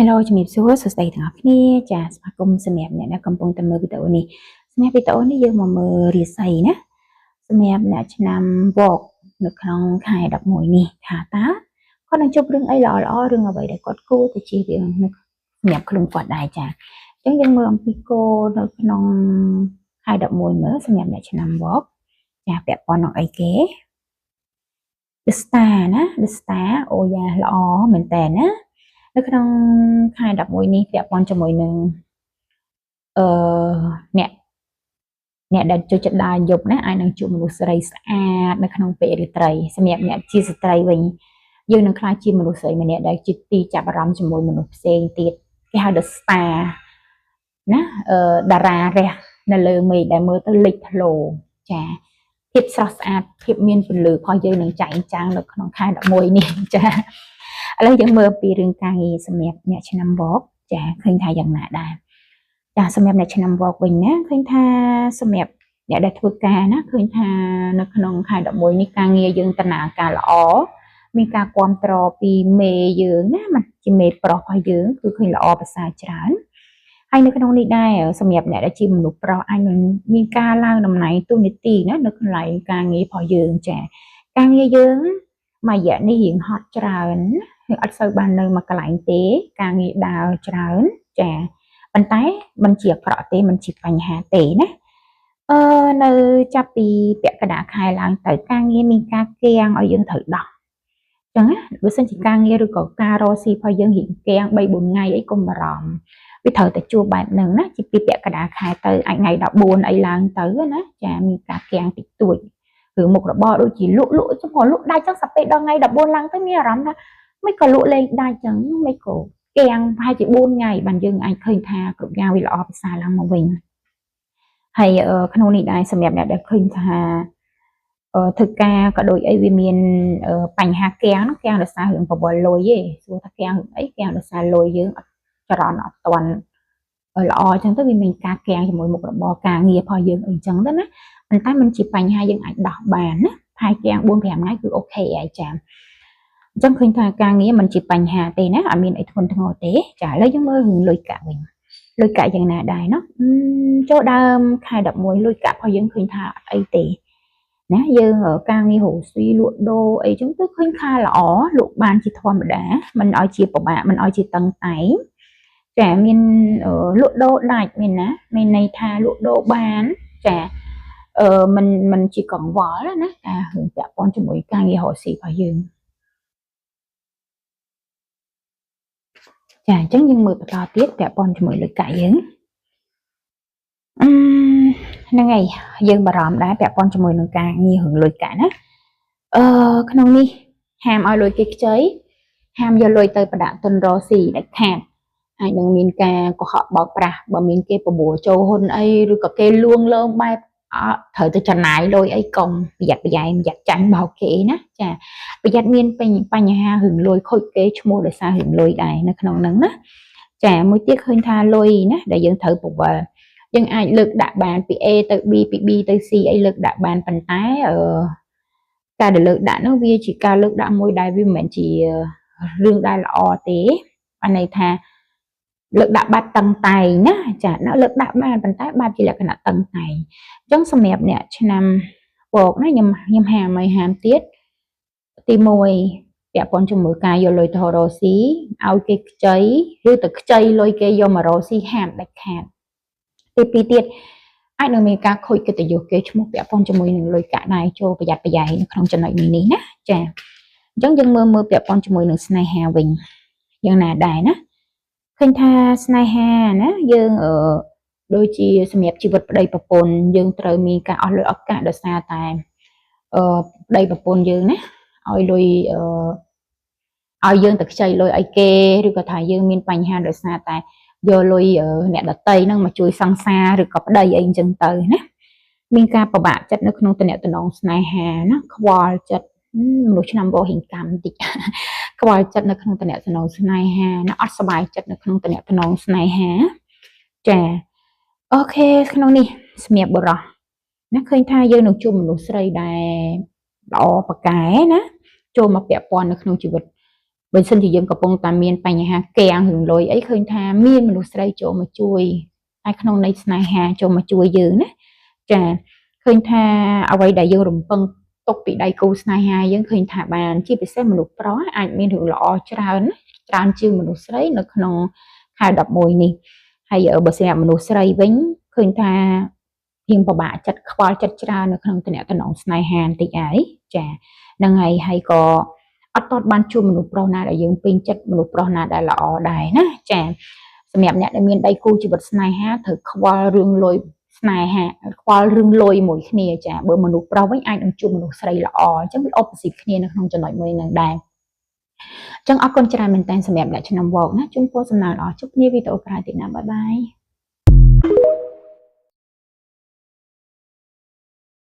Hello ជំរាបសួរសួស្តីទាំងអស់គ្នាចាស្វាគមន៍សម្រាប់អ្នកដែលកំពុងតែមើលវីដេអូនេះសម្រាប់វីដេអូនេះយើងមកមើលរាសីណាសម្រាប់អ្នកឆ្នាំវកនៅក្នុងខែ11នេះថាតើគាត់នឹងជួបរឿងអីល្អល្អរឿងអ្វីដែលគាត់គួរទៅជៀសវាងនៅសម្រាប់ខ្លួនគាត់ដែរចាអញ្ចឹងយើងមើលអំពីគោនៅក្នុងខែ11មើលសម្រាប់អ្នកឆ្នាំវកចាពាក់ព័ន្ធនឹងអីគេ The Star ណា The Star អូយ៉ាល្អមែនតើណានៅក្នុងខែ11នេះពាក់ព័ន្ធជាមួយនឹងអឺអ្នកអ្នកដែលចូលចិត្តដើរយប់ណាអាចនឹងជួបមនុស្សស្រីស្អាតនៅក្នុងពេលរាត្រីសម្រាប់អ្នកជាស្ត្រីវិញយើងនឹងក្លាយជាមនុស្សស្រីម្នាក់ដែលជាទីចាប់អារម្មណ៍ជាមួយមនុស្សផ្សេងទៀតគេហៅ The Star ណាអឺតារារះនៅលើមេឃដែលមើលទៅលេចធ្លោចាភាពស្រស់ស្អាតភាពមានពន្លឺរបស់យើងនឹងចែងចាំងនៅក្នុងខែ11នេះចាឥឡូវយើងមើលពីរឿងការងារសម្រាប់អ្នកឆ្នាំវកចាឃើញថាយ៉ាងណាដែរចាសម្រាប់អ្នកឆ្នាំវកវិញណាឃើញថាសម្រាប់អ្នកដែលធ្វើការណាឃើញថានៅក្នុងខែ11នេះការងារយើងដំណើរការល្អមានការគ្រប់គ្រងពីមេយើងណាមិនជាមេប្រុសរបស់យើងគឺឃើញល្អប្រសើរច្រើនហើយនៅក្នុងនេះដែរសម្រាប់អ្នកដែលជាមនុស្សប្រុសអាចនឹងមានការឡើងតំណែងតួនាទីណានៅកន្លែងការងាររបស់យើងចាការងារយើងមួយរយៈនេះរៀងហត់ច្រើនអត់សូវបាននៅមួយកន្លែងទេការងារដើរច្រើនចាប៉ុន្តែមិនជាអាក្រក់ទេមិនជាបញ្ហាទេណាអឺនៅចាប់ពីពាក់កណ្ដាលខែឡើងទៅការងារមានការកៀងឲ្យយើងត្រូវដោះចឹងណាបើសិនជាការងារឬក៏ការរកស៊ីរបស់យើងរៀងកៀង3 4ថ្ងៃអីកុំបារម្ភវាត្រូវតែជួបបែបហ្នឹងណាជាពីពាក់កណ្ដាលខែទៅអាចថ្ងៃ14អីឡើងទៅណាចាមានការកៀងតិចតួចឬមុខរបរដូចជាលក់លក់ចំហលក់ដាច់ចឹងសាប់ពេលដល់ថ្ងៃ14ឡើងទៅមានអារម្មណ៍ថាមិនក៏លក់លេងដាច់ចឹងមិនក៏កៀងប្រហែលជា4ថ្ងៃបានយើងអាចឃើញថាគ្រប់យ៉ាងវាល្អប្រសើរឡើងមកវិញហើយក្នុងនេះដែរសម្រាប់អ្នកដែលឃើញថាធ្វើការក៏ដូចអីវាមានបញ្ហាកៀងកៀងដោយសាររឿងប្រវល់លុយទេសួរថាកៀងរឿងអីកៀងដោយសារលុយយើងអត់ចរន្តអត់ទាន់ល្អអញ្ចឹងទៅវាមានការកៀងជាមួយមុខរបរការងាររបស់យើងអីចឹងទៅណាប៉ុន្តែมันជាបញ្ហាយើងអាចដោះបានណាផាយកៀង4 5ថ្ងៃគឺអូខេហើយចាអញ្ចឹងឃើញថាការងារมันជាបញ្ហាទេណាអត់មានអីធ្ងន់ធ្ងរទេចាឥឡូវយើងមើលរឿងលុយកាក់វិញលុយកាក់យ៉ាងណាដែរណោះចូលដើមខែ11លុយកាក់របស់យើងឃើញថាអត់អីទេណាយើងការងាររកស៊ីលក់ដូរអីចឹងទៅឃើញថាល្អលក់បានជាធម្មតាមិនឲ្យជាពិបាកមិនឲ្យជាតឹងតែងចាមានលក់ដូរដាច់មានណាមានន័យថាលក់ដូរបានចាអឺមិនជាកង្វល់ណាការរឿងពាក់ព័ន្ធជាមួយការងាររកស៊ីរបស់យើងចាអញ្ចឹងយើងមើលបន្តទៀតពាក់ព័ន្ធជាមួយលុយកាក់យើងអឺហ្នឹងហើយយើងបារម្ភដែរពាក់ព័ន្ធជាមួយនឹងការងាររឿងលុយកាក់ណាអឺក្នុងនេះហាមឲ្យលុយគេខ្ចីហាមយកលុយទៅប្រដាក់ទុនរកស៊ីដាច់ខាតអាចនឹងមានការកុហកបោកប្រាស់បើមានគេបបួលចូលហ៊ុនអីឬក៏គេលួងលោមបែបត្រូវទៅចំណាយលុយអីកុំប្រយ័ត្នប្រយែងប្រយ័ត្នចាញ់បោកគេណាចាប្រយ័ត្នមានបញ្ហារឿងលុយខូចគេឈ្មោះដោយសាររឿងលុយដែរនៅក្នុងហ្នឹងណាចាមួយទៀតឃើញថាលុយណាដែលយើងត្រូវពវល់យើងអាចលើកដាក់បានពី A ទៅ B ពី B ទៅ C អីលើកដាក់បានប៉ុន្តែអឺការដែលលើកដាក់នោះវាជាការលើកដាក់មួយដែលវាមិនមែនជារឿងដែលល្អទេបានន័យថាលើកដាក់បែបតឹងតែងណាចាលើកដាក់បានប៉ុន្តែបែបជាលក្ខណៈតឹងតែងអញ្ចឹងសម្រាប់អ្នកឆ្នាំវកណាខ្ញុំហាមឲ្យហាមទៀតទី1ពាក់ព័ន្ធជាមួយការយកលុយទៅរកស៊ីឲ្យគេខ្ចីឬទៅខ្ចីលុយគេយកមករកស៊ីហាមដាច់ខាតទី2ទៀតអាចនឹងមានការខូចកិត្តិយសគេឈ្មោះពាក់ព័ន្ធជាមួយនឹងលុយកាក់ដែរចូលប្រយ័ត្នប្រយែងនៅក្នុងចំណុចនេះណាចាអញ្ចឹងយើងមើលមើលពាក់ព័ន្ធជាមួយនឹងស្នេហាវិញយ៉ាងណាដែរណាឃើញថាស្នេហាណាយើងអឺដូចជាសម្រាប់ជីវិតប្តីប្រពន្ធយើងត្រូវមានការអស់លុយឱកាសដោយសារតែអឺប្តីប្រពន្ធយើងណាឲ្យលុយអឺឲ្យយើងទៅខ្ចីលុយឲ្យគេឬក៏ថាយើងមានបញ្ហាដោយសារតែយកលុយអ្នកដតីហ្នឹងមកជួយសង្សារឬក៏ប្តីអីអញ្ចឹងទៅណាមានការពិបាកចិត្តនៅក្នុងទំនាក់ទំនងស្នេហាណាខ្វល់ចិត្តមនុស្សឆ្នាំវហិងកម្មតិចខ្វល់ចិត្តនៅក្នុងទំនាក់ទំនងស្នេហាណាអត់សប្បាយចិត្តនៅក្នុងទំនាក់ទំនងស្នេហាចាអូខេក្នុងនេះសម្រាប់បុរសណាឃើញថាយើងនឹងជួបមនុស្សស្រីដែលល្អប្រកែណាចូលមកពាក់ព័ន្ធនៅក្នុងជីវិត បើសិនជាយើងកំពុងតែមានបញ្ហាកៀងរឿងលុយអី ឃើញថាមានមនុស្សស្រីចូលមកជួយ តែក្នុងន័យស្នេហាចូលមកជួយយើងណា ចា។ ឃើញថាអ្វីដែលយើងរំពឹងទុកពីដៃគូស្នេហាយើង ឃើញថាបាន ជាពិសេសមនុស្សប្រុសអាចមានរឿងល្អច្រើនច្រើនជាងមនុស្សស្រីនៅក្នុងខែ11នេះ។ ហើយបើសម្រាប់មនុស្សស្រីវិញ ឃើញថារៀងពិបាកចិត្តខ្វល់ចិត្តច្រើននៅក្នុងតំណតំណងស្នេហាបន្តិចហើយ ចា ហ្នឹងហើយ។ ហើយក៏អត់តតបានជួបមនុស្សប្រុសណាដែលយើងពេញចិត្ត មនុស្សប្រុសណាដែលល្អដែរណា ចា។ សម្រាប់អ្នកដែលមានដៃគូជីវិតស្នេហា ត្រូវខ្វល់រឿងលុយស្នេហា ខ្វល់រឿងលុយមួយគ្នា ចា។ បើមនុស្សប្រុសវិញ អាចនឹងជួបមនុស្សស្រីល្អ អញ្ចឹងវា opposite គ្នានៅក្នុងចំណុចមួយហ្នឹងដែរ។ អញ្ចឹងអរគុណច្រើនមែនតើសម្រាប់អ្នកឆ្នាំវកណា ជូនពរសំណាងល្អ ជួបគ្នាវីដេអូក្រោយទៀតណា បាយបាយ។